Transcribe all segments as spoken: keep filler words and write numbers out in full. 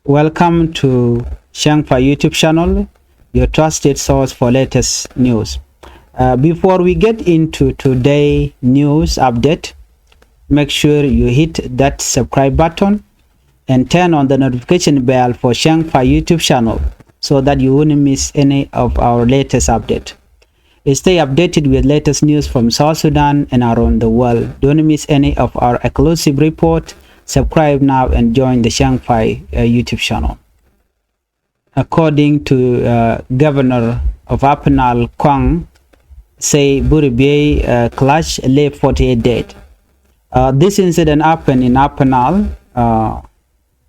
Welcome to Shangfa YouTube channel, your trusted source for latest news. Uh, before we get into today news update, make sure you hit that subscribe button and turn on the notification bell for Shangfa YouTube channel so that you wouldn't miss any of our latest update. Stay updated with latest news from South Sudan and around the world. Don't miss any of our exclusive report. Subscribe now and join the Shangfa uh, YouTube channel. According to uh, Governor of Upper Nile Kuang, say Buri Bay uh, clash left forty-eight dead. Uh, this incident happened in Upper Nile uh,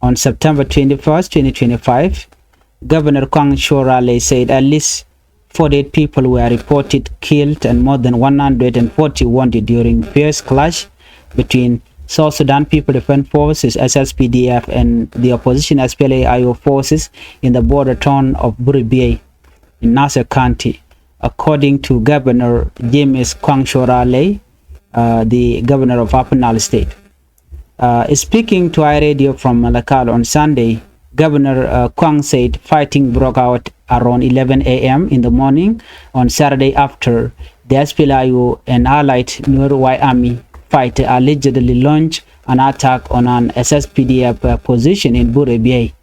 on September twenty-first, twenty twenty-five. Governor Kuang Shorale said at least forty-eight people were reported killed and more than one hundred forty wounded during fierce clash between South Sudan People Defense Forces, S S P D F, and the opposition S P L A I O forces in the border town of Buri Bay in Nasir County, according to Governor James Kuang Shorale, uh, the governor of Upper Nile State. Uh, speaking to iRadio from Malakal on Sunday, Governor uh, Kuang said fighting broke out around eleven a m in the morning on Saturday after the S P L A I O and allied Nuer White Army fighter allegedly launched an attack on an S S P D F uh, position in Buri Bay.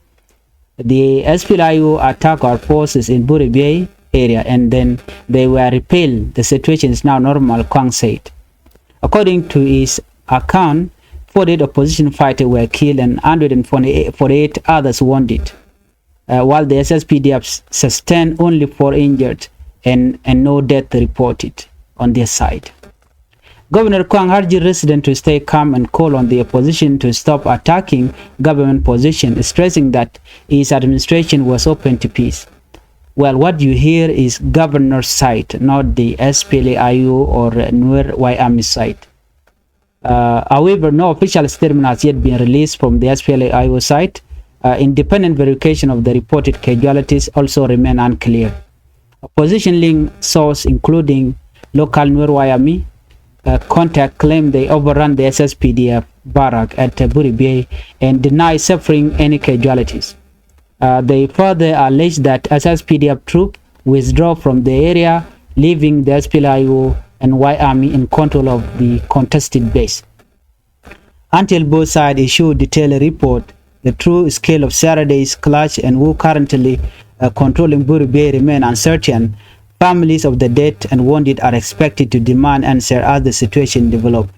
The S P L A I O attacked our forces in Buri Bay area and then they were repelled. The situation is now normal, Kuang said. According to his account, forty-eight opposition fighters were killed and one hundred forty-eight others wounded, uh, while the S S P D F s- sustained only four injured and, and no death reported on their side. Governor Kuang urged residents to stay calm and call on the opposition to stop attacking government position, stressing that his administration was open to peace. Well, what you hear is governor's side, not the S P L A I O or uh, Nuer White Army side. Uh, however, no official statement has yet been released from the S P L A I O side. Uh, independent verification of the reported casualties also remain unclear. Opposition link source, including local Nuer White Army uh, contact, claim they overrun the S S P D F barrack at uh, Buri Bay and deny suffering any casualties. Uh, they further allege that S S P D F troop withdraw from the area, leaving the S P L A I O and White Army in control of the contested base. Until both sides issue detailed report, the true scale of Saturday's clash and who currently uh, controlling Buri Bay remain uncertain. Families of the dead and wounded are expected to demand answer as the situation develop.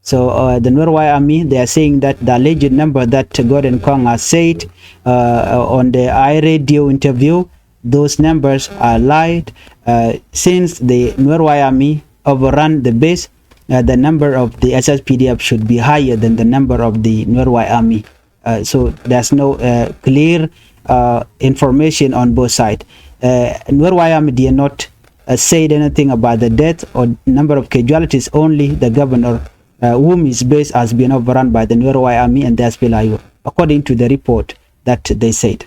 So uh, the Nuer White Army, they are saying that the alleged number that Gordon Kong has said uh, on the iRadio interview, those numbers are lied. Uh, since the Nuer White Army overrun the base, uh, the number of the S S P D F should be higher than the number of the Nuer White Army. Uh, so there's no uh, clear uh, information on both sides. Uh, Nuer White Army did not uh, said anything about the death or number of casualties. Only the governor, uh, whom his base has been overrun by the Nuer White Army and the S P L A I O, according to the report that they said.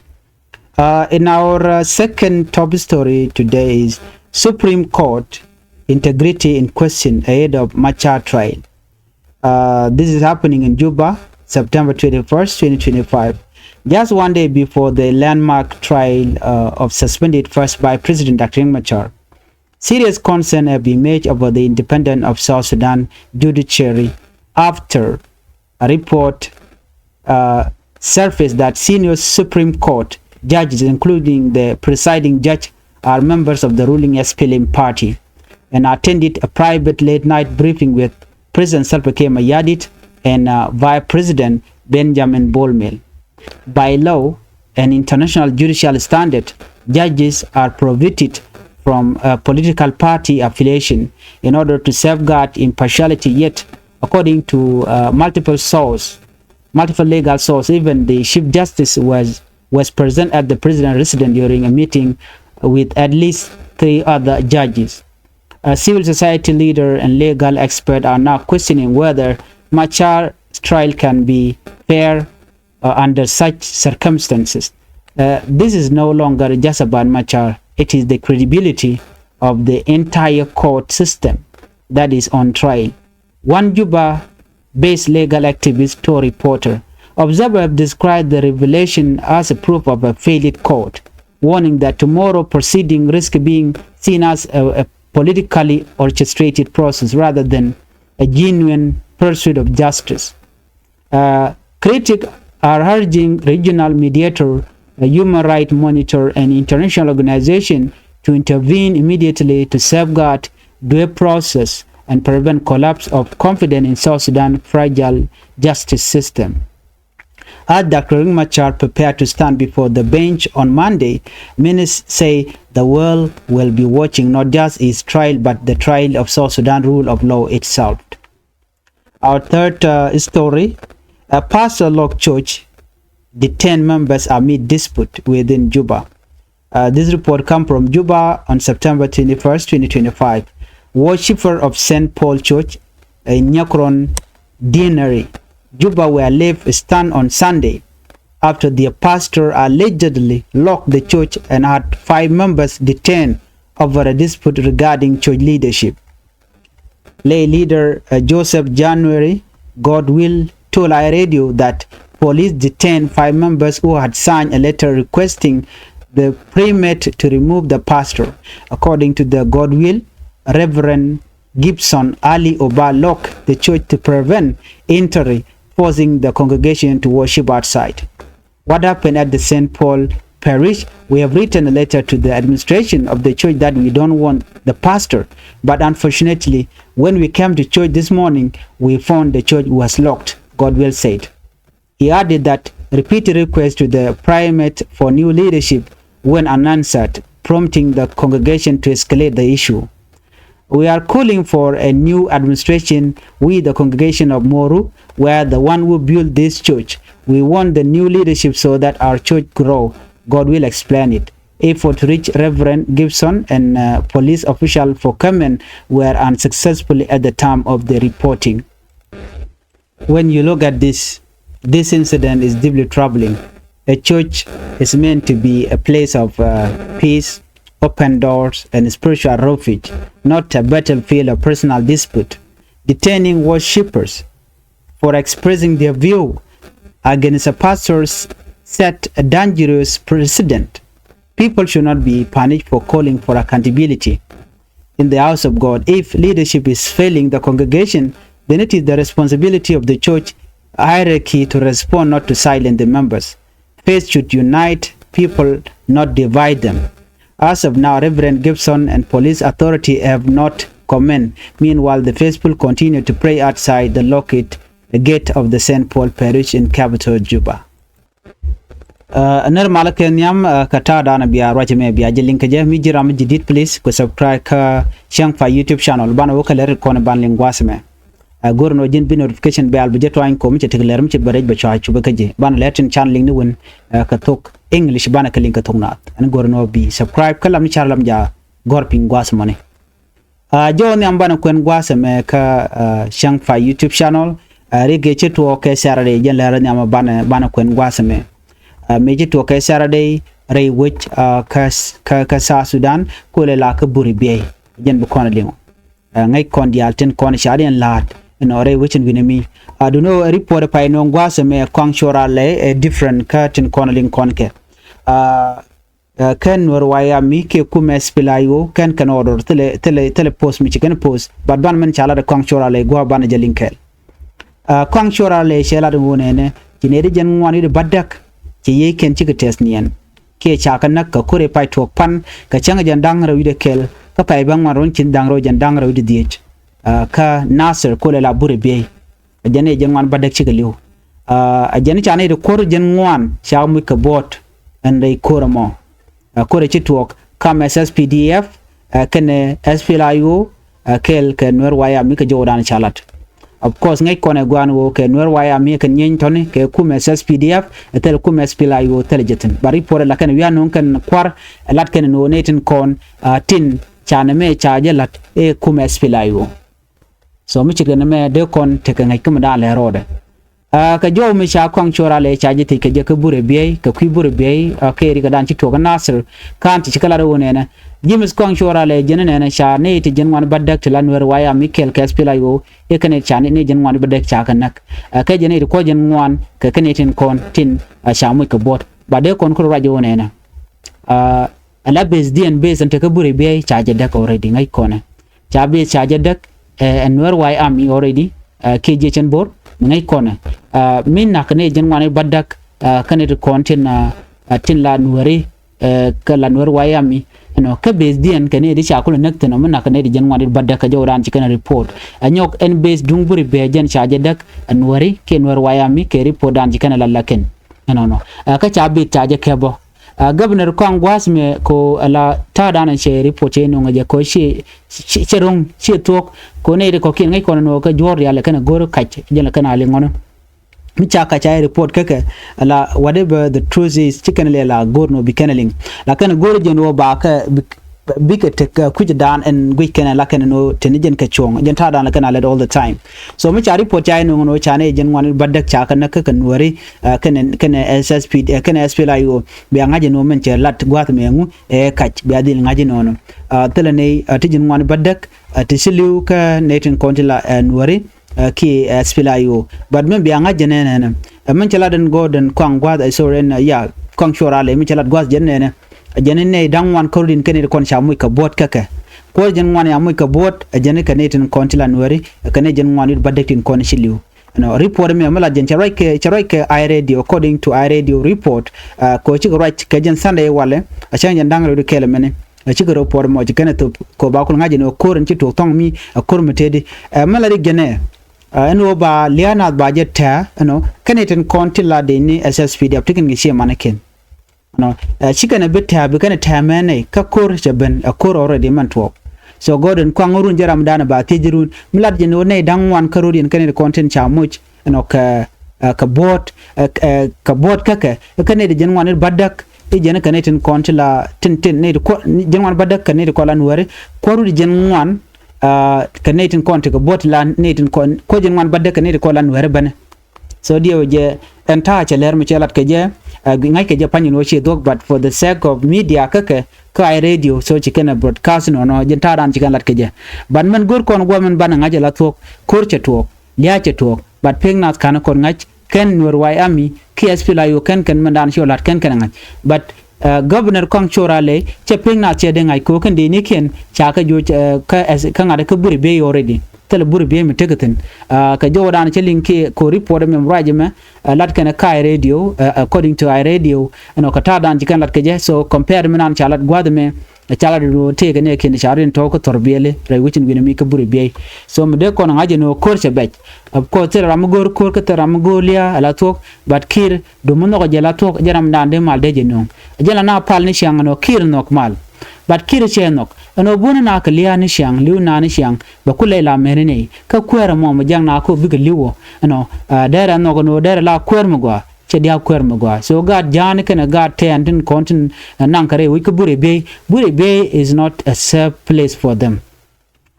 Uh, in our uh, second top story today is Supreme Court integrity in question ahead of Machar trial. Uh, this is happening in Juba, September twenty-first, twenty twenty-five, just one day before the landmark trial uh, of suspended First Vice President Doctor Riek Machar. Serious concern have emerged over the independence of South Sudan judiciary after a report uh, surfaced that senior Supreme Court judges, including the presiding judge, are members of the ruling S P L M party and attended a private late-night briefing with President Salva Kiir Mayardit and uh, Vice President Benjamin Bol Mel. By law and international judicial standard, judges are prohibited from uh, political party affiliation in order to safeguard impartiality. Yet, according to uh, multiple sources, multiple legal sources, even the Chief Justice was, was present at the president residence during a meeting with at least three other judges. A civil society leader and legal expert are now questioning whether Machar trial can be fair uh, under such circumstances. Uh, this is no longer just about Machar. It is the credibility of the entire court system that is on trial. One Juba-based legal activist told reporter Observers have described the revelation as a proof of a failed court, warning that tomorrow proceeding risk being seen as a, a politically orchestrated process rather than a genuine pursuit of justice. Uh, critics are urging regional mediator, a human rights monitor, and international organization to intervene immediately to safeguard due process and prevent collapse of confidence in South Sudan fragile justice system. As Doctor Riek Machar prepare to stand before the bench on Monday, ministers say the world will be watching not just his trial but the trial of South Sudan rule of law itself. Our third uh, story, a pastor locked church, detained members amid dispute within Juba. Uh, this report come from Juba on September twenty-first, twenty twenty-five. Worshipper of Saint Paul Church in Nyakron Deanery, Juba were left stunned on Sunday after their pastor allegedly locked the church and had five members detained over a dispute regarding church leadership. Lay leader uh, Joseph January Godwill told I Radio that police detained five members who had signed a letter requesting the primate to remove the pastor. According to the Godwill, Reverend Gibson Ali Oba locked the church to prevent entry, forcing the congregation to worship outside. What happened at the Saint Paul Parish? We have written a letter to the administration of the church that we don't want the pastor. But unfortunately, when we came to church this morning, we found the church was locked, Godwill said. He added that repeated requests to the primate for new leadership went unanswered, prompting the congregation to escalate the issue. We are calling for a new administration. We, the congregation of Moru, were the one who built this church. We want the new leadership so that our church grow. Godwill explain it. Effort to reach Reverend Gibson and uh, police official for comment were unsuccessful at the time of the reporting. When you look at this, this incident is deeply troubling. A church is meant to be a place of uh, peace, open doors, and spiritual refuge, not a battlefield of personal dispute. Detaining worshippers for expressing their view against a pastor's set a dangerous precedent. People should not be punished for calling for accountability in the house of God. If leadership is failing the congregation, then it is the responsibility of the church hierarchy to respond, not to silence the members. Faith should unite people, not divide them. As of now, Reverend Gibson and police authority have not comment. Meanwhile, the faithful continue to pray outside the locked gate of the Saint Paul Parish in capital Juba. Ɛ nɛr malä kɛ nhiam, ɛ, kɛ ta̱a̱ da̱a̱n bia ruac mɛ bia jɛ liŋ kɛ jɛ. Mi ji̱ ram mi ji̱ di̱t, please ku subscribe kä Cäŋ Pay YouTube channel. Banɛ wä kɛ lɛr kɔn ban liŋ gua̱a̱th mɛ. Ɛ, go̱r nɔ ji̱n bi notification bell bi jɛ tuany kɔ mi cɛ tekɛ lɛr mi cɛ bɛ rɛc bɛ cua cupɛ kä ji̱. Banɛ lɛr tin channel liŋ ni wän, ɛ, kɛ thok English, banɛ kɛ liŋ kɛ thok Naath. Ɛn go̱r nɔ bi subscribe kä lam ni car lam ja gɔ̱r piny gua̱a̱th mɔni. Ɛ, jɔw nhiam banɛ kuɛn gua̱a̱th ɛmɛ kä, ɛ, Cäŋ Pay YouTube channel. Ɛ, rik ëë ci tuɔɔk kɛ Saturday, jɛn lɛr nhiam banɛ, banɛ kuɛn gua̱a̱th ɛmɛ. Ɛ, mëë ci tuɔɔk kɛ Saturday rɛy wec, ɛ, kä, kä, kä South Sudan, kolɛ la kä Buri Biey. Jɛn bi kɔn liŋ. Ɛ, ŋäc kɔn diaal tin kɔn ca diɛn la̱a̱t inɔ rɛy wec in wi̱nɛ mi. Ɛ, duno report pay nööŋ gua̱a̱th ɛmɛ kɔaŋ cor a lɛ ɛ different kä tin kɔn liŋ kɔn kɛ. Ɛ, Ɛ, kɛn Nuɛr White Army kɛ kumɛ SPLA-IO kɛn kɛn order thilɛ, thilɛ, thilɛ post mi ci kɛn post. But ban mɛn ca lat kɔaŋ cor a lɛ gua̱a̱ banɛ jɛ liŋ kɛɛl. Ɛ, kɔaŋ cor a lɛ cɛ lat ŋuɔ nɛnɛ ci nɛy di jɛn ŋuan wi̱cdɛ bädäk. Ci yiey kɛn cikɛ tɛth niɛn kiɛ ca kɛ näk kɛ kurɛ pay tuɔɔk pan kɛ cäŋ jɛn da̱ŋ rɛw wi̱cdɛ kɛl kä pay bä ŋuan run ci da̱ŋ rɛw jɛn da̱ŋ rɛw wi̱cdɛ dhiec. Ɛ, kä Nasir kolɛ la Buri Biey. Ɛ jɛn i̱ jɛn ŋuan bädäk cikɛ li̱w. Ɛ, ɛ jɛn ca nɛy ti ko̱r jɛn ŋuan ca muc kɛ buɔ̱ɔ̱t ɛn rɛy ko̱r ɛmɔ. Ɛ, ko̱r ɛ ci tuɔɔk kam SSPDF, ɛ, kɛnɛ SPLA-IO, ɛ, kɛɛl kɛ Nuɛr White Army kɛ jɔwdan ca lat. Of course ŋäc kɔn ɛ gua̱a̱n ɣöö kɛ Nuɛr White Army kɛ nyieeny tɔ̱ni kɛ kum SSPDF, ɛ thil kum SPLA-IO thil jɛ thi̱n. But report ɛ la kɛn wi̱i̱ anɔ̱ŋ kɛn kua̱r ɛ lat kɛn ɛn ɣöö nɛy tin kɔn, ɛ, tin ca nɛmɛ ca jɛ la̱t ɛ kum SPLA-IO. So mi ce̱tkɛ nɛmɛ dee kɔn tekɛ ŋäc kä mi da̱a̱n lɛ rɔɔdɛ. Aa, kɛ jɔw mi ca Kuaŋ Cuɔr Alɛ ca jɛ thiec kɛ jɛ kä Burɛ Biey, kɛ kui̱ Burɛ Biey, aa, kɛ ri kɛ dan ci tuɔk kä Nasir County, ci kɛ lat wä nɛnɛ. James Kuaŋ Cuɔr Alɛ jɛn nɛnɛ ca nɛy ti jiɛn ŋuan bädäk ti la Nuɛr White Army kɛɛl kɛ S P L A I O, i̱ kɛn nɛy ca nɛy jiɛn ŋuan bädäk ca kɛ näk. Aa, kɛ jɛn nɛy ti kuɔth jiɛn ŋuan kɛ kɛn nɛy tin kɔn tin, aa, ca moc kɛ buɔt. But dee kɔn kɛ ruac wä nɛnɛ. Aa, ala base diɛn base ɛn tekä Burɛ Biey ca jɛ däk already ŋäc kɔnɛ. Ca base ca jɛ däk, ɛ, ɛ Nuɛr White Army already, ɛ, kiɛ jiɛ cɛn Bor mi ŋäc kɔnɛ. Aa, mi nak nɛy jiɛn ŋuan bädäk, aa, kɛn nɛy ti kɔn tin, aa, aa, tin la Nuɛri, ɛ, kɛ la Nuɛr White Army. Ɛnɔ, kä base diɛn kɛ nɛy ti ca kulɛ näk thi̱n ɔ, mi nak nɛy ti jiɛn ŋuan bädäk kɛ jɔw dan ci kɛn report. Ɛ nyɔk ɛn base duŋ Burɛ Biey jɛn ca jɛ däk, ɛ Nuɛri kiɛ Nuɛr White Army kɛ report dan ci kɛn la la kɛn. Ɛnɔnɔ. Aa, kä ca base ca jɛ kɛp ɔ. Aa, Governor Kuaŋ gua̱a̱th mɛ ko ala ta̱a̱ dan cɛ report cɛ nöŋ jɛ ko ci, ci, ci ro̱ŋ ci thuɔ̱k ko nɛy ti kɔ̱kiɛn ŋäc kɔn nɔ kä juɔ̱ɔ̱r diaal kɛn go̱o̱r kac jɛn kɛn a liŋ ŋɔn. Mi ca kac ca report kä kɛ ala whatever the truth is ci kɛn lɛ la go̱o̱r nɔ bi kɛn liŋ. La kɛn go̱o̱r jɛn wä ba kɛ bi, bikɛ tek, ɛ, kui̱c dan ɛn guic kɛn la kɛn nɔ teni jɛn kɛ cuɔ̱ŋ jɛn ta̱a̱ dan la kɛn a lɛt all the time. So mi ca report ca inɔ ŋɔn wä ca nɛy jiɛn ŋuan bädäk ca kɛ näk kä kɛ Nuɛri, ɛ, kɛn, kɛn S S P, ɛ, kɛn S P L A I O bia ŋa̱c inɔ min cɛ lat gua̱a̱th mɛ ŋu ɛ kac bia dhil ŋa̱c inɔnɔ. Aa, thilɛ nɛy, aa, ti jiɛn ŋuan bädäk, aa, ti ci li̱w kä nɛy tin kɔn ti la, ɛ, Nuɛri, aa, kiɛ, ɛ, S P L A I O. But min bia ŋa̱c jɛ nɛnɛ nɛ. Ɛ, min cɛ lat ɛn go̱o̱r ɛn Kuaŋ gua̱a̱th, ɛ, sorry, ɛn, ɛ, ya, Kuaŋ Cuɔr Alɛ, min cɛ lat gua̱a̱th jɛn nɛnɛ. Ɛ jɛn nɛy da̱ŋ ŋuan kä rut in kɛn nɛy ti kɔn ca moc kɛ buɔt kä kɛ. Kuɔth jiɛn ŋuan ya moc kɛ buɔt, ɛ jɛn kɛ nɛy tin kɔn ti la Nuɛri, ɛ kɛ nɛy jiɛn ŋuan wi̱r bädäk tin kɔn ci li̱w. Ɛnɔ, report mi mi lat jɛn cɛ ruac kɛ, cɛ ruac kɛ Eye Radio, according to Eye Radio report, aa, kɛ ɣöö cikɛ ruac kɛ jɛn Sunday walɛ, a cäŋ jɛn da̱ŋ rɛw di kɛɛl ɛmɛni. Aa, cikɛ report mɔ ci kɛn ɛ thop kɛ ɣöö ba kul ŋa̱c ɛn ɣöö ko̱r ɛn ci tuɔɔk thɔ̱ŋ mi, aa, ko̱r mi tëëdi. Aa, mi lat i̱ jɛn ɛ, aa, ɛn ɣöö ba lia̱a̱ naath ba jɛ tɛ̱̈ɛ̱̈, ɛnɔ, kɛn i̱ tin kɔn ti la dee ni S S P D F ti kɛn kɛ cie manikiɛn. Nɔ, ɛ, ci kɛn ɛ bi tɛ̱̈ɛ̱̈, bi kɛn ɛ tɛ̱̈ɛ̱̈ mɛn nɛy kä ko̱r cɛ ben, ɛ, ko̱r already mɛn tuɔɔk. So gɔɔdɛn Kuaŋ run jɛ ramdan ba thiec run. Mi lat jɛ ni wä nɛy da̱ŋ ŋuan kä run yɛn kɛn ɛ kɔn tin ca moc, ɛnɔ, kɛ, ɛ, kɛ buɔt, ɛ, ɛ, kɛ buɔt kä kɛ, ɛ, kɛn ɛ di jiɛn ŋuan i̱ bädäk, i̱ jiɛn kɛ nɛy tin kɔn ti la tin, tin, nɛy ti kuɔ, jiɛn ŋuan bädäk kɛ nɛy ti kɔn la Nuɛri, kuɔr run jiɛn ŋuan, ɛ, kɛ nɛy tin kɔn ti kɛ buɔt la nɛy tin kɔn, kuɔr jiɛn ŋuan bädäk kɛ nɛy ti kɔn la Nuɛri bänɛ. So diɛ wä jɛ ɛn ta̱a̱ cɛ lɛr mi cɛ lat kɛ jɛ, ɛ, ŋa̱c kɛ jɛ pa̱ny in wä ci dhuɔ̱k, but for the sake of media kä kɛ, kä Eye Radio, so ci kɛn ɛ broadcast nɔnɔ, jɛn ta̱a̱ dan ci kɛn lat kɛ jɛ. But mɛn go̱r kɔn guɔ mɛn banɛ ŋa̱c ɛ la thuɔ̱k, ko̱r cɛ tuɔɔk, lia̱a̱ cɛ tuɔɔk, but pek nath ka̱n kɔn ŋa̱c, kɛn Nuɛr White Army, kiɛ S P L A I O kɛn kɛn mɛn dan ci wä lat kɛn kɛn ɛ ŋa̱c. But, ɛ, Governor Kuaŋ Cuɔr Alɛ, cɛ pek nath cɛ dee ŋa̱c ko̱ kɛn dee ni kiɛn, ca kɛ joc, ɛ, kä, kä ŋa̱t kä Burɛ Biey already. Thilɛ Burɛ Biey mi tekɛ thi̱n. Aa, kɛ jɔwdan cä liŋ kiɛ kɛ report mɛ ruac mɛ, aa, lat kɛn kä Eye Radio, aa, according to Eye Radio, ɛnɔ kɛ ta̱a̱dan ci kɛn lat kɛ jɛ. So compare mi nan ca lat gua̱th mɛ, aa, ca lat ru tëëkɛ nɛ kiɛn ca rin tɔ̱ kä thɔr biɛli rɛy wicin wi̱n mi kä Burɛ Biey. So mi dee kɔn ŋa̱c ɛn ɣöö ko̱r cɛ bɛc. Of course thilɛ ram mi go̱o̱r ko̱r kä thilɛ ram mi go̱o̱r lia̱a̱ ala thuɔ̱k, but kiir Duŋ mi nhɔkɛ jɛ la thuɔ̱k, jɛ ramdan dee mal dee jɛ nööŋ. Jɛ la na pal ni ciaŋ ɛnɔ kiir nhɔk mal. But kiir cɛ nhɔk. Ɛnɔ buɔ̱n na kɛ lia̱a̱ ni ciaŋ, li̱w na ni ciaŋ, bɛ ku lɛy la mɛni nɛy. Kä kuäärä mɔ mi jiaŋ na kä bikɛ li̱w ɔ. Ɛnɔ, aa, derɛ nhɔk ɛnɔ, derɛ la kuäär mi gɔaa. Cɛ diaal kuäär mi gɔaa. So gaat ja̱a̱ni kɛnɛ gaat tɛɛn tin kɔn tin, aa, naŋ kɛ rɛy wi̱c kä Burɛ Biey. Burɛ Biey is not a safe place for them.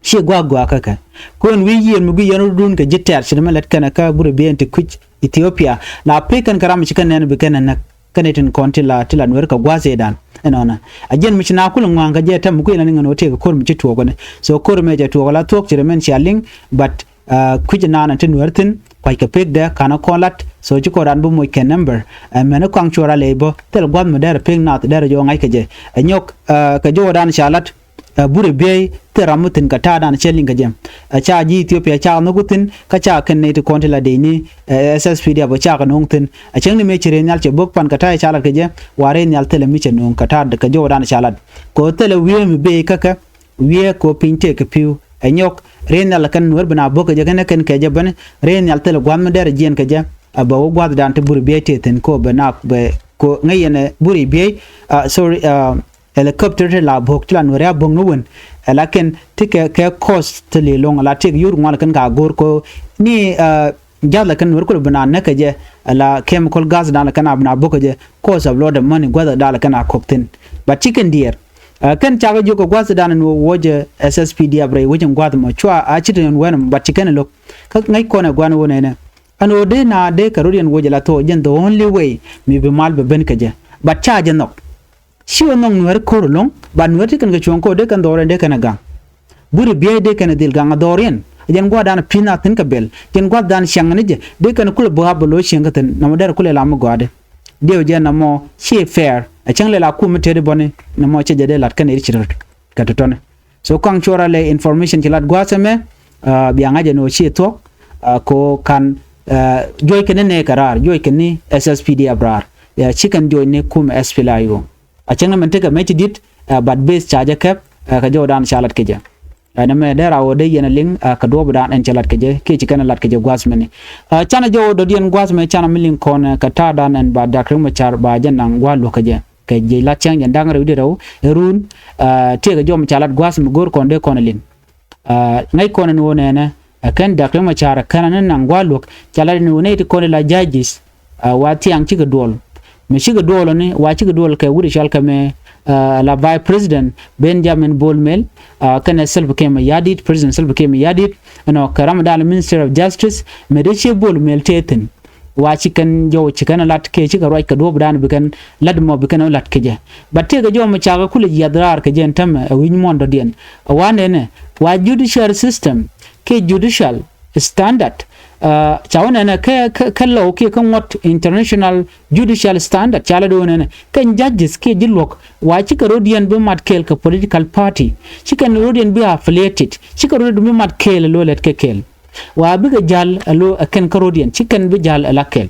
Ciɛ gua̱a̱k gua̱a̱k kä kɛ. Kuën wi̱i̱ yiëër mi gui̱c yɛn rɔ̱dun kɛ ji̱ tɛ̈r ci dämɛ lät kɛn kä Burɛ Biey ti kui̱c Ethiopia. La pek kɛn kɛ ram ci kɛn nɛn bi kɛn ɛ näk. Kɛn itin kɔn ti la, ti la Nuɛr kɛ gua̱a̱th ëëdan. Ɛnɔnɔ. A jiɛn mi ci na kul ŋua̱a̱ŋ kɛ jɛ tɛm mi kui̱ la ni ŋän wä tëëk kɛ ko̱r mi ci tuɔɔk ni. So ko̱r mɛ jɛ tuɔɔk la thuɔ̱k ci dämɛn cia liŋ, but, uh, kui̱c naan ti Nuɛr thi̱n, kua̱ckɛ pekdɛ, ka̱n kɔn lat. So ci kɔn raan bi moc kɛ number. Ɛ mɛn Kuaŋ Cuɔr Alɛ bä, thil gua̱a̱th mi dɛr pek nath, dɛr jɔɔk ŋa̱c kɛ jɛ. Ɛ nyɔk, uh, kɛ jɔwdan ca lat. Ɛ Burɛ Biey thil ram mi thi̱n kɛ ta̱a̱dan cɛ liŋ kɛ jɛ. Ɛ ca ji̱ Ethiopia ca nhɔk thi̱n kä ca kɛn nɛy ti kɔn ti la dee ni, ɛ, S S P D F ca kɛ nööŋ thi̱n. Ɛ cäŋ ni mëë ci rɛy nhial cɛ bök pan kɛ ta̱a̱ ca lat kɛ jɛ, wa rɛy nhial thilɛ mi cɛ nööŋ kɛ ta̱a̱ kɛ jɔwdan ca lat. Kɛ ɣöö thilɛ wiee mi bey kä kɛ, wiee kɛ ɣöö piny tëëkɛ pi̱w. Ɛ nyɔk rɛy nhial kɛn Nuɛr bi na bök kɛ jɛ kɛn kɛn kɛ jɛ bäni, rɛy nhial thilɛ gua̱a̱th mi dɛr jiɛn kɛ jɛ. Ɛ bɛ wä gua̱a̱thdan ti Burɛ Biey tëë thi̱n kɛ ɣöö bɛ na bɛ kɛ ŋäc yɛn ɛ Burɛ Biey, ah, sorry, ah, helicopter ti la bo̱k ti la Nuɛri a bo̱k ni wen. Ɛ la kɛn ti kɛ, kɛ cost ti li loŋ la tëëk yur ŋuan kɛn ka go̱r ko ni, ah, jath la kɛn Nuɛri kul bi na näk kɛ jɛ. Ɛ la chemical gas dan la kɛn a bi na bo̱k kɛ jɛ. Cost of lot of money gua̱th dan la kɛn a kop thi̱n. But ci kɛn diɛɛr. Ah, kɛn cakɛ jiök kɛ gua̱th dan ni wä wä jɛ S S P D F rɛy wec in gua̱th mɔ cua a ci ti ni wɛn mɔ, but ci kɛn lo̱k. Kä ŋäc kɔn ɛ gua̱n wä nɛnɛ. Ɛn ɣöö dee na dee kɛ rot yɛn woc ala thok jɛn the only way mi bi mal bɛ ben kɛ jɛ. But ca jɛ nhɔk. Ci wä nhɔk nuɛɛr ko̱r ɛlɔ̱ŋ, but nuɛɛr ti kɛn kɛ cuɔ̱ŋ kɛ ɣöö dee kɛn dhɔr ɛn dee kɛn ɛ gaŋ. Buri biey dee kɛn ɛ dhil gaŋ ɛ dhɔr yɛn. Jɛn gua̱dan pi̱n a thi̱n kɛ bɛl. Jɛn gua̱dan ciaŋ ni jɛ dee kɛn kulɛ bä ap bɛ lo̱c cieŋ kä thi̱n nɔmɔ derɛ kulɛ lam mi gɔaadɛ. Diɛw jɛ nɔmɔ ci fair. Ɛ cäŋ lɛ la kum mi tëëdi bɔni nɔmɔ cɛ jɛ dee lat kɛn ɛ ri ci rot kɛ tɔtɔni. So kaŋ cuɔrɛ lɛ information ci lat gua̱a̱th ɛmɛ, ah, bia ŋa̱c ɛn ɣöö ci thuɔ̱k, ah, ko kan, ah, juɔc kɛn ni nɛɛkɛ raar, juɔc kɛn ni S S P D F raar. Ya ci kɛn juɔc ni kum S P L A I O. A cäŋ ni mɛn tekɛ mɛ ci di̱t, ah, but base ca jɛ kɛp, ah, kɛ jɔwdan ca lat kɛ jɛ. Ah, nɛmɛ dee ra ɣöö dee yɛn a liŋ, ah, kɛ duɔ̱ɔ̱pdan ɛn cɛ lat kɛ jɛ, kiɛ ci kɛn a lat kɛ jɛ gua̱a̱th mɛni. Ah, canɛ jɔw dɔ̱diɛn gua̱a̱th mɛ canɛ mi liŋ kɔn, ah, kɛ ta̱a̱dan ɛn ba Dak Riek Machar ba jɛ naŋ gua̱a̱th luɔ̱k kɛ jɛ. Kɛ jiɛc lat cäŋ jɛn da̱ŋ rɛw di rɛw ɛ run, ah, tëëkɛ jɔw mi ca lat gua̱a̱th mi go̱o̱r kɔn dee kɔn liŋ. Ah, ŋäc kɔn ɛn ɣöö nɛnɛ, ɛ kɛn Dak Riek Machar ɛ kɛn ani naŋ gua̱a̱th luɔ̱k ca lat ɛn ɣöö nɛy ti kɔn ila judges, ah, wa thiaŋ cikɛ duɔl. Mi cikɛ duɔl ni, wa cikɛ duɔl kɛ wut ɛ cɔal kɛ mɛ, ah, la Vice President Benjamin Bol Mel, ah, kɛnɛ Salva Kiir Mayardit, President Salva Kiir Mayardit, ɛnɔ kɛ ramdan Minister of Justice, mɛ dee ciɛ Bol Mel tëë thi̱n. Wa ci kɛn jɔw ci kɛn lat kɛ cikɛ ruac kɛ duɔ̱ɔ̱pdan bi kɛn lat mɔ bi kɛn lat kɛ jɛ. But tëëkɛ jɔw mi cakɛ kulɛ jiath raar kɛ jɛ ɛn tämɛ ɛ wi̱c muɔ̱ɔ̱n dɔ̱diɛn. Ɛ wa nɛnɛ wa judicial system kɛ judicial standard. Ah, ca wä nɛnɛ kɛ, kɛ, kɛ lɔw kiɛ kɛ ŋuɔ̱t international judicial standard ca lɛ do̱o̱ nɛnɛ kɛn judges kiɛ ji̱ luɔ̱k wa cikɛ rɔ̱diɛn bi mat kɛɛl kɛ political party. Cikɛn rɔ̱diɛn bi affiliated. Cikɛ rɔ̱diɛn bi mat kɛɛl ɛ lo̱ lɛt kɛ kɛɛl. Wa bikɛ ja̱l ɛ lo̱ ɛ kɛn kä rɔ̱diɛn ci kɛn bi ja̱l ɛ la kɛl.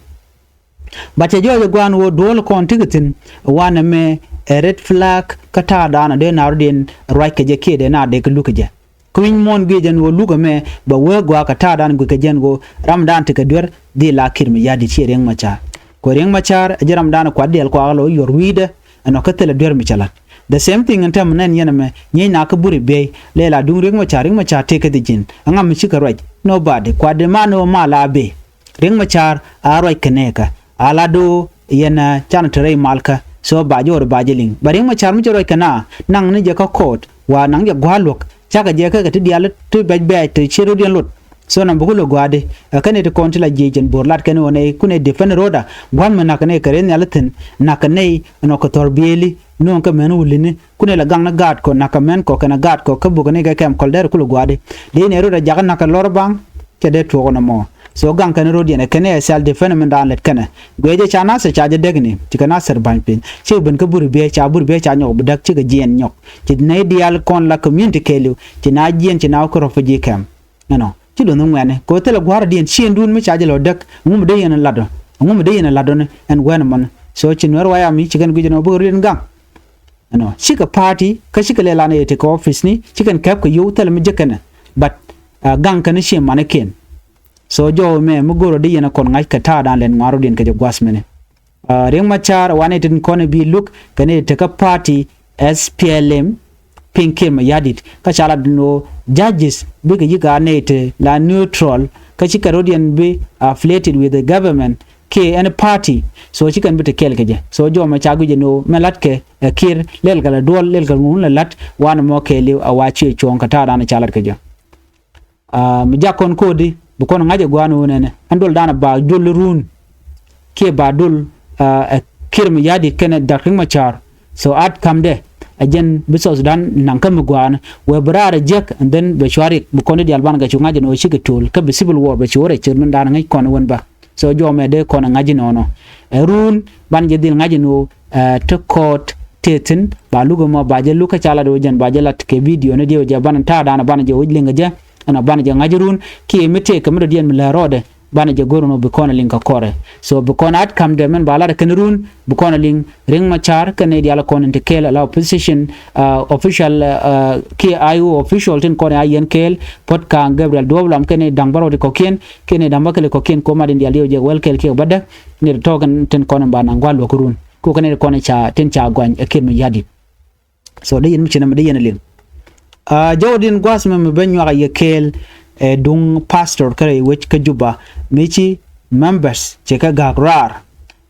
But cɛ jɔɔc ɛ gua̱a̱n ɣöö duɔ̱ɔ̱l kɔn tikɛ thi̱n wanɛ mɛ ɛ red flag kä ta̱a̱dan ɔ dee na rɔ̱diɛn ruac kɛ jɛ kiɛ dee na dee kɛ luk kɛ jɛ. Kä wi̱ny muɔ̱ɔ̱n guiɛ jɛn ɣöö luk ɛmɛ bɛ wee gɔaa kɛ ta̱a̱dan guic kɛ jɛn ɣöö ramdan tikɛ duer dhil la Kiir Mayardit ciɛ Riek Machar. Kɛ Riek Machar ɛ jɛ ramdan kuat diɛl kuakä lɔ yuɔr wi̱i̱dɛ. Ɛnɔ kä thilɛ duer mi cɛ la̱t. The same thing ɛn tɛm nɛn yɛn ɛmɛ nyiec na kä buri biey lɛ la duŋ Riek Machar, Riek Machar tëë kä dhi ji̱n. Ɛŋa mi cikɛ ruac? Nobody. Kuat di man ɣöö mal a bee. Riek Machar a ruac kɛ nɛɛkä. A la do̱o̱ yɛn, ah, canɛ te rɛy malkä. So ba jɛ wä ri ba jɛ liŋ. Ba Riek Machar mi cɛ ruac kɛ na naŋ ni jɛ kä court. Wa naŋ jɛ gua̱a̱r luɔ̱k. Cakɛ jɛ kä kɛ ti diaal ti bɛc bɛɛc ti ci rot yɛn lot. So nɔmɔ bi ku lɛ gua̱a̱di ɛ kɛn nɛy ti kɔn ti la jiëc jɛn bo̱r lat kɛn ɣöö nɛy kunɛ defend roda gua̱n mi na̱k kɛ nɛy kɛ rɛy nhial thi̱n na̱k kɛ nɛy nɔ kɛ thɔr biëëli nööŋ kɛ mɛn wulini kunɛ la gaŋ ni gaat kɔ na̱k kɛ mɛn kɔ kɛn gaat kɔ kä bukɛ nɛy kɛ kɛm kɔl dɛr ku lɛ gua̱a̱di. Dee nɛy roda jakä na̱k kɛ lɔr baŋ cɛ dee tuɔɔk nɔmɔ. So gaŋ kɛn rodiɛn ɛ kɛn ɛ self defend min daan lɛt kɛnɛ guiɛ jɛ ca Nasir ca jɛ däkni ci kɛ Nasir ba̱ny piny cikɛ ben kä buri biɛ ca buri biɛ ca nyɔk bi däk cikɛ jiɛn nyɔk ci nɛy diaal kɔn la community kɛɛliw ci na jiɛn ci na wä kä refugee camp. Ɛnɔ ci luɔ̱nh ŋuɛ̈ni kɛ ɣöö thilɛ gua̱a̱r adiɛn ciëŋdun mi ca jɛ lɔ däk. Ɛŋu mi dee yɛn latdɔ? Ɛŋu mi dee yɛn latdɔni ɛn guɛ̈n ɛmɔni? So ci Nuɛr wayami ci kɛn guic ɛn ɣöö bikɛ riet in gaŋ. Ɛnɔ cikɛ party kä cikɛ lɛ lan ɛ yɛ tekɛ office ni ci kɛn kɛp kɛ yio̱w thilɛ mi jek kɛnɛ. But, ah, gaŋ kɛn ciɛ manikiɛn. So jɔw ɛmɛ mi go̱o̱rä di yɛn ɛ kɔn ŋa̱c kɛ ta̱a̱dan lɛn ŋua̱r rɔ̱diɛn kɛ jɛ gua̱th mɛni. Ah, Riek Machar wanɛ tin kɔn bi luk kɛ ni tekä party S P L M piny Kiir Mayardit kä ca lat ni ɣöö judges bikɛ yi̱k a nɛy ti la neutral kä cikɛ rɔ̱diɛn bi affiliated with the government kiɛ any party. So cikɛn bi te kɛɛl kɛ jɛ. So jɔmɛ ca guic jɛ ni ɣöö mɛ latkɛ ɛ Kiir lɛl kɛ la duɔl lɛl kɛ ŋun la lat wanɛ mɔ kɛɛliw a wa ciɛ cuɔ̱ɔ̱ŋ kɛ ta̱a̱dan ca lat kɛ jɛ. Ah, mi jak kɔn ko̱o̱di bi kɔn ŋa̱c ɛ gua̱a̱n wun ɛnɛ ɛn dol danɛ ba dol run kiɛ ba dol, ah, ɛ Kiir Mayardit kɛnɛ Dak Riek Machar. So outcome dɛ ɛ jɛn bi South Sudan naŋ kä mi gua̱a̱n wee bi raar ɛ jiäk and then bɛ cua riɛk bi kɔn i̱ diaal banɛ kɛ cu ŋa̱c ɛn ɣöö cikɛ to̱l kä bi civil war bɛ cu wä rɛc cir min danɛ ŋäc kɔn wän bä. So jɔmɛ dee kɔn ɛ ŋa̱c inɔnɔ ɛ run banɛ jɛ dhil ŋa̱c in ɣöö, eh, te kɔɔt te thi̱n ba luk ɛmɔ ba jɛ luk kä ca lat ɣöö jɛn ba jɛ lat kɛ video ni diɛw jɛ banɛ ta̱a̱ danɛ banɛ jɛ wec liŋ kɛ jɛ. Ɛnɔ banɛ jɛ ŋa̱c run kiɛ mi tëëk kɛ mi dɔ̱diɛn mi lɛ rɔɔdɛ banɛ jɛ go̱r ɛnɔ bi kɔn ɛ liŋ kɛ kɔrɛ. So bi kɔn outcome dɛ mɛn ba lat ɛ kɛn run bi kɔn ɛ liŋ Riek Machar kɛn nɛy diaal kɔn in te kɛɛl ala opposition, ah, official, ah, kiɛ I O official tin kɔn in a yɛn kɛɛl puɔ̱t ka̱a̱ŋ Gabriel Duɔp Lam kɛn nɛy da̱ŋ bärɔw ti kɔ̱kiɛn kɛn nɛy da̱ŋ bäkɛl ti kɔ̱kiɛn ko̱ mat in diaal diɛw jɛ wɛl kɛɛl kiɛ bädäk. Nɛy ti tɔ̱ kɛn tin kɔn in ba naŋ gua̱a̱r luɔ̱k run. Ku kɛ nɛy ti kɔn ca tin ca guany ɛ Kiir Mayardit. So dee yɛn mi ci nɛmɛ dee yɛn a liŋ. Ah, jɔwdin gua̱a̱th mɛ mi ben nyuak a yɛ kɛɛl, eh, duŋ pastor kärɛ wec kä Juba mi ci members cɛ kɛ ga̱a̱k raar.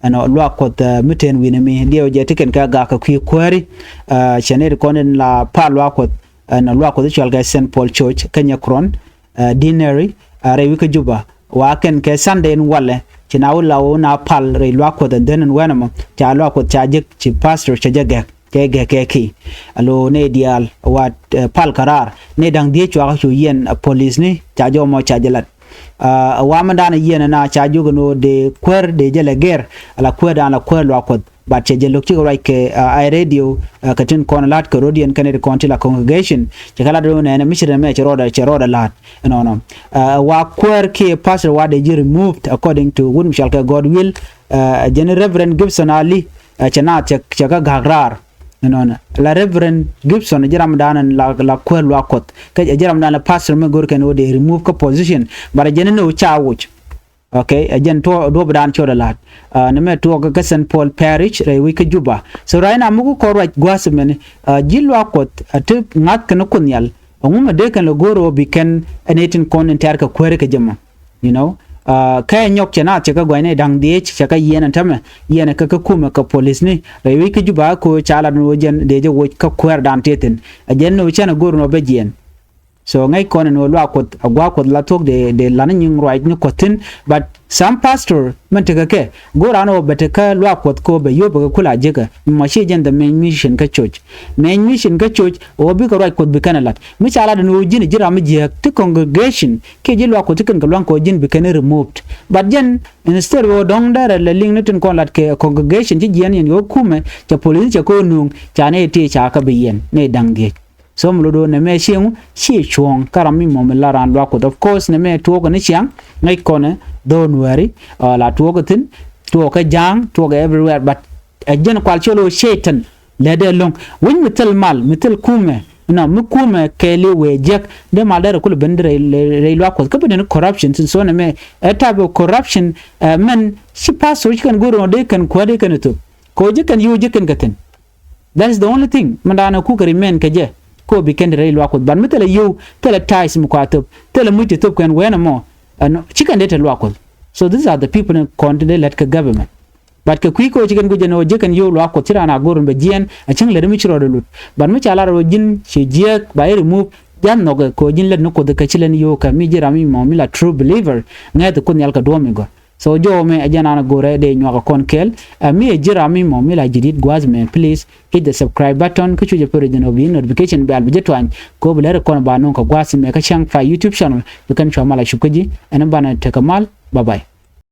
Ɛnɔ luaak Kuɔth, eh, mi ten wi̱nɛ mi diɛw jɛ ti kɛn kɛ ga̱a̱k kɛ kui̱ kuääri. Ah, cɛ nɛy ti kɔn in la pa̱a̱r luaak Kuɔth ɛnɔ luaak Kuɔth i̱ cual kɛ Saint Paul Church kä Nyɛkron, ah, Dineri, ah, rɛy wi̱c kä Juba. Wa kɛn kɛ Sunday in walɛ ci na wä la wä na pal rɛy luak Kuɔth ɛn dhen in wɛn ɛmɔ ca luak Kuɔth ca jek ci pastor ca jɛ gɛk. Cɛ gɛk kɛ ki alo ne diaal wa pal kɛ raar ne da̱ŋ dhieec cuakä cu yiɛn a police ni ca jɔmɔ ca jɛ lat. A wamɛ dan yiɛn na ca jok ni wä de kuäär de jɛ lɛ gɛr ala kuäär dan la kuäär luak Kuɔth. But cɛ jɛ lo̱k cikɛ ruac kɛ ai radio kɛ tin kɔn la̱t kɛ rodiɛn kɛn ti kɔn ti la congregation cɛ kɛ lat ri nɛɛnɛ mi ci rɛmɛ cɛ rɔɔdɛ cɛ rɔɔdɛ la̱t. Ɛnɔnɔ wa kuäär kiɛ pastor wa de ji̱ removed according to wut mi cɔal kɛ God will. Jɛn Reverend Gibson Ali cɛ naath cɛ kɛ ga̱k raar. Ɛnɔnɔ la Reverend Gibson ji̱ ram dan la kuäär luak Kuɔth kɛ ji̱ ram dan la pastor mi go̱r kɛn wä de remove kä position. But jɛn ni wä ca wuc. Okay, ɛ jɛn tuɔ duɔp dan cot ɛ la̱t. Ni mɛ tuɔk kä Saint Paul Parish rɛy wi̱c kä Juba. So right now mi ku kɔn ruac gua̱a̱th mɛni ji̱ luaak Kuɔth a ti ŋa̱th kɛn Kuoth Nhial. Ɛŋu mɛ dee kɛn lɛ go̱o̱r ɣöö bi kɛn ɛn ɛ tin kɔn in tɛ̈r kɛ kuääri kɛ jɛ mɔ. You know, kɛ nyɔk cɛ naath cɛ kɛ gua̱cni da̱ŋ dhieec cɛ kɛ yiɛn ɛn tämɛ yiɛn ɛ kɛ kä kumɛ kɛ police ni rɛy wi̱c kä Juba kä ko̱ ca lat ni wä jɛn dee jɛ woc kä kuäär dan tëë thi̱n. Ɛ jɛn ni wä cɛn ɛ go̱o̱r ni wä bɛ jiɛn. So ŋäc kɔn ɛn ɣöö luaak Kuɔth a gua̱a̱k Kuɔth la thuɔ̱k dee dee la̱t ni nyiŋ ruac ni Kuɔth thi̱n. But some pastor mɛn tekɛ kɛ go̱o̱r an ɣöö bɛ tekɛ luaak Kuɔth kɛ ɣöö bɛ yio̱w bɛ kɛ kula jiäkä mi mɔ ci jɛn the main mission kä church. Main mission kä church ɣöö bikɛ ruac Kuɔth bi kɛn ɛ la̱t mi ca lat ɛn ɣöö ji̱n ji̱ ram mi jiääk ti congregation kiɛ ji̱ luaak Kuɔth ti kɛn kɛ lua̱ŋ kɛ ɣöö ji̱n bi kɛn removed. But jɛn instead ɣöö dɔ̱ŋ dɛrɛ lɛ liŋ ni tin kɔn lat kɛ congregation ci jiɛn yɛn ɣöö kumɛ cɛ police cɛ kɛ ɣöö nuŋ ca ni ti ca kɛ bi yɛn ni da̱ŋ dhieec. So mi lot wä nɛmɛ cieŋ ci cuɔ̱ɔ̱ŋ kä ram mi mɔmi la raan luak Kuɔth. Of course nɛmɛ tuɔɔk ni ciaŋ ŋäc kɔnɛ dho̱o̱n wääri la tuɔɔk thi̱n tuɔɔk kä ja̱a̱ŋ tuɔɔk everywhere. But ɛ jɛn kual col wä Cɛytan lɛ dee lo̱ŋ wi̱c mi thil mal mi thil kumɛ. Nɔ mi kumɛ kɛɛli wëë jiäk dee mal dee rɛ kul ben di rɛy luak Kuɔth kä bi den corruption thi̱n. So nɛmɛ ɛ type of corruption mɛn ci pastor ci kɛn go̱r dee kɛn kuäär dee kɛn thop. Kɛ wä ji̱ kɛn yio̱w ji̱ kɛn kɛ thi̱n. That is the only thing. Mɛn da̱a̱n ɛ kukɛ remain kɛ jɛ. Kɛ ɣöö bi kɛn te rɛy luaak Kuɔth. But mi thilɛ yio̱w, thilɛ ties mi kua thöp, thilɛ muc ti thöp kɛn wɛn ɛmɔ. Ɛn ci kɛn dee te luaak Kuɔth. So these are the people in kɔn ti dee lät kɛ government. But kɛ kui̱ kɛ ɣöö ci kɛn guic ɛn ɣöö ji̱ kɛn yio̱w luaak Kuɔth ci raan a go̱r ɛn bɛ jiɛɛn ɛ cäŋ lät mi ci rɔɔdɛ lut. But mi ca lar ɣöö ji̱n ci jiääk ba i̱ remove. Ja̱th nhɔkɛ kɛ ɣöö ji̱n lät ni Kuoth kɛ ci lɛn yio̱w kɛ mi ji̱ ram mi mɔ mi la true believer. Ŋäth Kuoth Nhial kɛ duɔ̱ɔ̱m mi gɔ̱r. So jɔwä mɛ ɛ jɛn an a go̱rɛ dee nyuak a kɔn kɛɛl. Ɛ mi ɛ ji̱ ram mi mɔ mi la jidit gua̱a̱th mɛ please hit the subscribe button kä cucɛ pär jɛn ɔ bi notification bell bi ji̱ tuany. Kɛ ɔ bi lɛr kɔn ba nuŋ kɛ gua̱a̱th mɛ kä cäŋ pa YouTube channel bi kɛn cua mal a cup kä ji̱. Ɛn banɛ tekɛ mal. Bye bye.